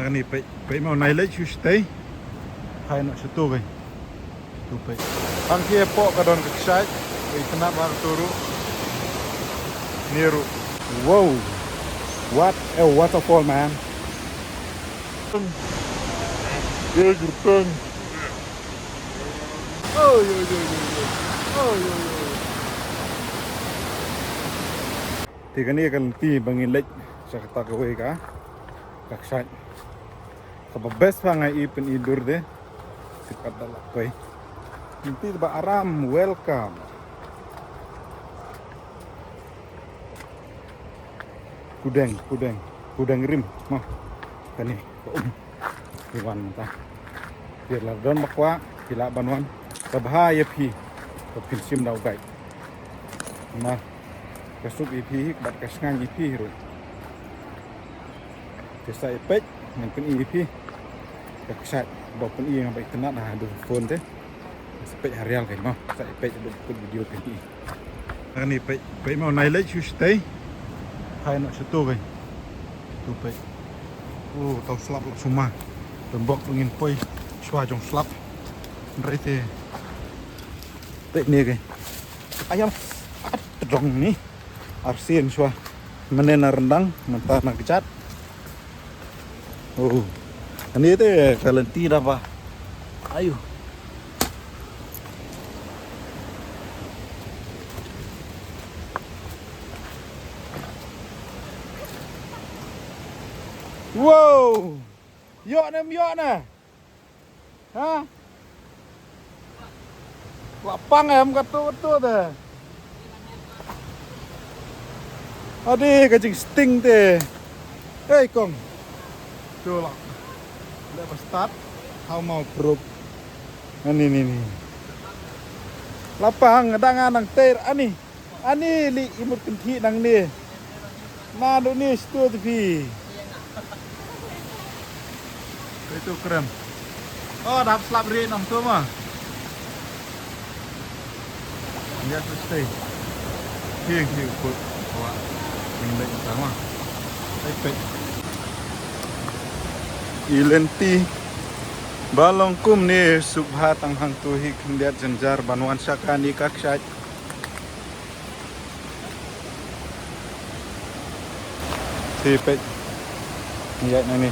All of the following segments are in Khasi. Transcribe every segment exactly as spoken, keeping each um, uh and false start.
Kane peit, peit mo, nai leit shu shatei. Phai noh shatu kane. Tu peit. Hangtei hapoh ka don ka kshaid. Peit, itynnad bha katu ruh. Ni ruh. Wow. What a waterfall, man. Big thing. Oi, oi, oi, oi, oi. Oi, oi, oi. Te kane ka lynti ba ngin leit sha kata kawei ka, ka kshaid. Kaba best ba nga i pyni dur de. Te pat da lah poi. Lynti ba aram, welcome. Kudeng, kudeng, kudeng rim. Mo. Kane, ka um. Ki wan mynta. Phi la don ba kwah, phi lah ban wan. Ka bha ïa phi. Ka phin shim da u guide. Namar ka suk ïa phi hi, bad ka shngaiñ ïa phi ruh. Te sa ïa peit, ngan pyni ïa phi. Ka kshaid, ba pyni nga ba itynnad ha du phone te. Sa peit ha rial kane mo. Sa ïa peit, du kut video peit. Ani peit, peit mo, nai leit shu shatei. Phai noh shatu kane. Tu peit. Oh, tau slap lah sumar. Pynbok ngin poi shuwa jong slap. Hynrei te. Peit ne kane. Ayam. At dong ni. Arsien shuwa. Mynne na ryndang, mynta na kjat. Oh. Ani te ka lynti da ba. Ayu. Wow. Ïoh ne em ïoh ne? Ha? Lah pang em katu katu te. Adi ka jingsting te. Hei kong. Tu lah. Leh ba start. Hau mau proof. Ani ni ni. Lah pang da nga nang ter ani. Ani li imut kynthih nangne. Naduh ni shu tu phi. Itu keren. Oh, dap slap ri nang tu mah. Lihat tu stay. Hiang hiu kut. Wah. Yang lain sama. Epek. I lynti ba long kumne suk bha tang hangtu hi khyndiat jynjar ban wan sha kane ka kshaid. Te peit. Ïaid nangne.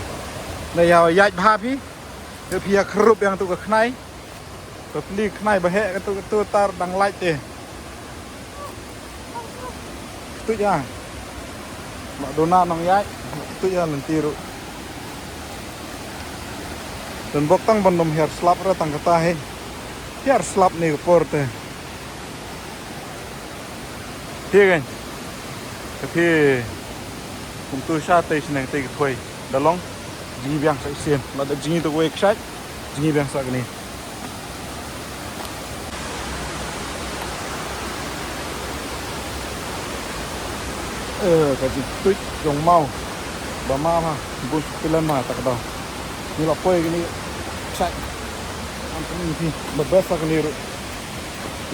Na ïa ïaid bha phi. Te phi ïa khrup ïa tu ka khnai. Ka pli khnai ba heh katu katu tar dang lait te. Katu ïa. Ba duna nong ïaid. Katu ïa lynti ruh. Don bok tang ban dom hiar slap ra tang kata hi. Hiar slap ni ka por te. Phi kane. Ka phi kumtu sha tei shneng tei ka thoi. Da long. Jngi biang sa sien. Lada jngi tu wei kshaid. Jngi biang sa kane. Eh, ka jingtuid jong maw. Ba ma ma. Bun pilan ma tak daw. Ni la poi kane. Kshaid. Am kane phi. Ba best sa kane ruh.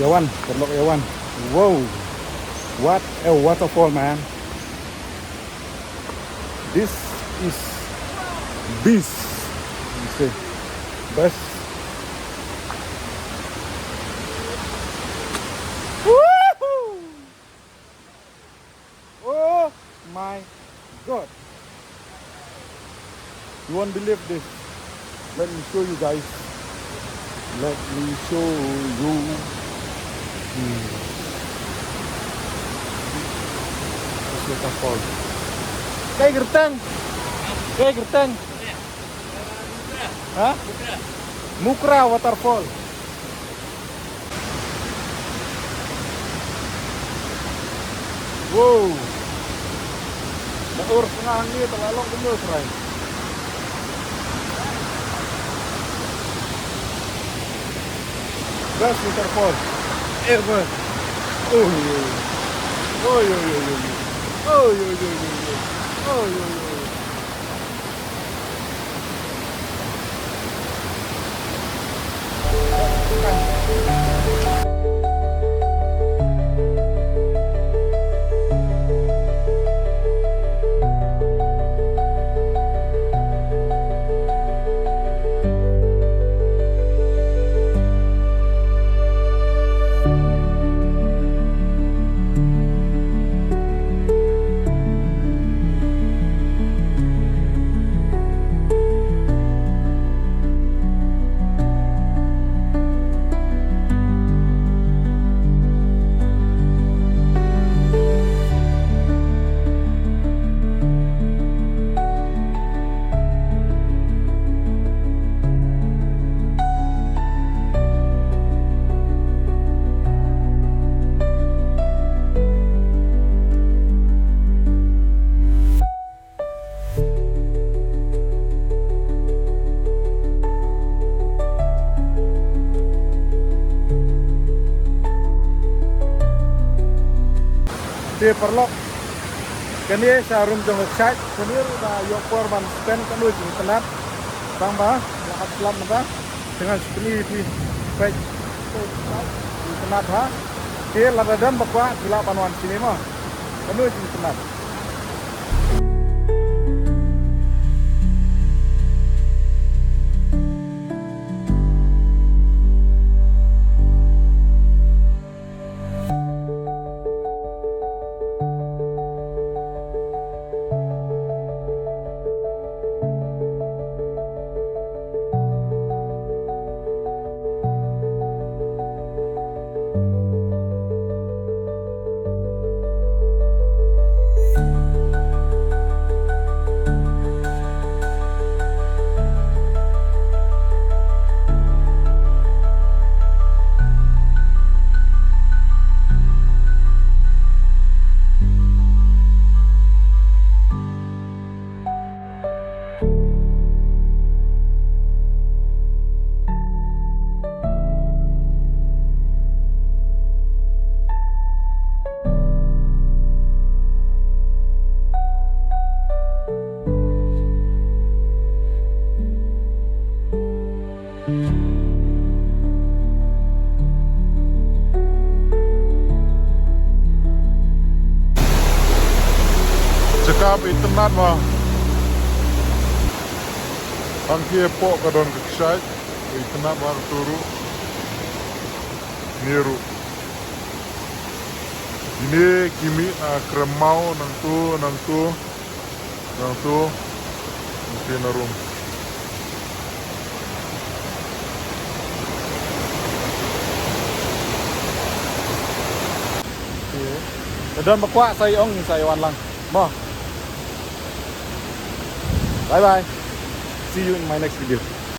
Ïa wan, paralok ïa wan. Wow. What a waterfall, man. This is beast. You see. Best. Woohoo! Oh my God. You won't believe this. Let me show you guys. Let me show you. Hmm. This waterfall. Kai gertang. Kai gertang. Ha? Mukra waterfall. Wow. Ba ur tnga hangne te la long kumno trai. Best waterfall ever. Oh, yeah. Oh, yeah, yeah, yeah, yeah. Oh, yeah, yeah, yeah, yeah. Oh, yeah, yeah, yeah. Te paralok, kane sha rum jong ka kshaid, kane ruh da ïoh por ban spend katno jingitynnad. Tang ba la ap slap mynta. Te ngan sa pyni ïa phi peit. Itynnad ha. Te lada don ba kwah phi lah ban wan shane mo. Katno jingitynnad. Jaka ba itynnad ma. Tang ki hapoh ka don ka kshaid, itynnad ma kato ruh. Kine ruh. Kine ki mih na Krem Maw nangto, nangto. Nangto. Nangto na rum. Te don ba kwah sa ïa ong sa ïa wan lang. Mo. Bye bye. See you in my next video.